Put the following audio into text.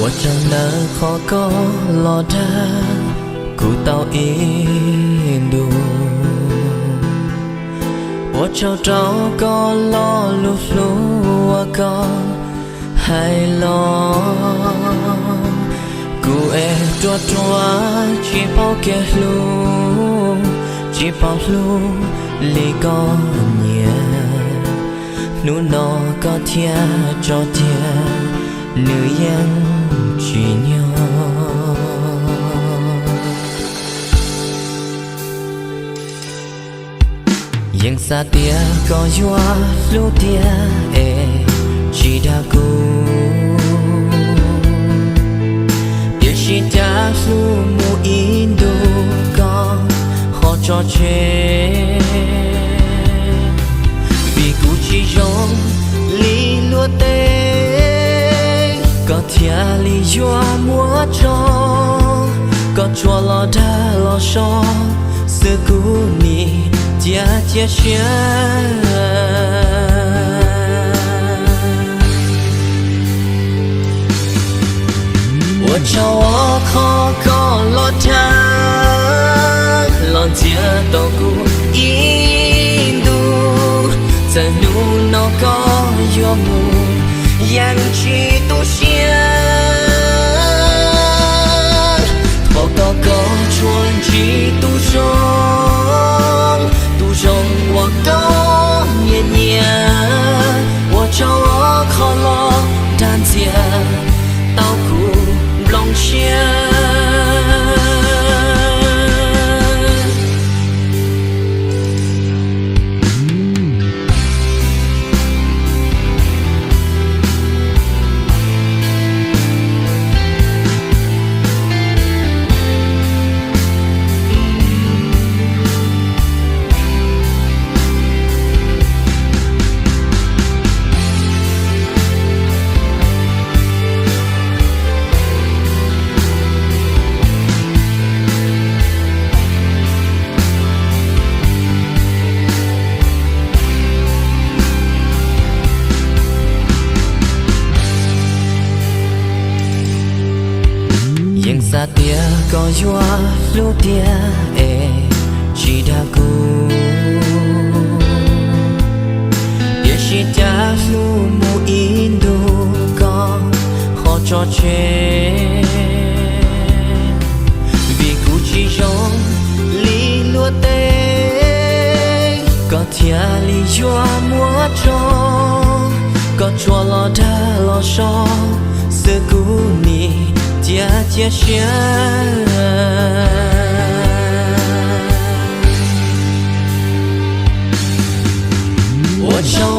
Ua tsaug ntawm qhov koj los dag kuv tau ib ntus. Ua tsaug rau koj lo lus hlub uas koj hais los. Kuv es ruam ruam tsis paub kev hlub, tsis paub hlub li koj nyiam. Hnub no koj thiaj tso tiag, nws yeej tsis nyog. Yeej xav tias koj yuav hlub tiag es tsis dag kuv, tiam sis cas hlub mus ib ntus koj ho tso tseg. Vim kuv tsis zoo li luag tej, koj thiaj li yuav muab tso. Koj tsuas los dag los so, xwb kuv nim cia cia siab. Ua tsaug qhov koj los dag los ntxias tau kuv ib ntus. Txawm hnub no koj yuav mus, yeej tsis tu siab. Thov kom koj tsuas ntsib tus zoo, tus zoo uas koj nyiam nyiam. Ua tsaug qhov los dag ntxias tau kuv nplooj siab. Yeej xav tias koj yuav hlub tiag es tsis dag kuv, tiam sis cas hlub mus ib ntus koj ho tso tseg. Vim kuv tsis zoo li luag tej, koj thiaj li yuav muab tso. Koj tsuas los dag los so, xwb kuv nim cia cia siab. Ua tsaug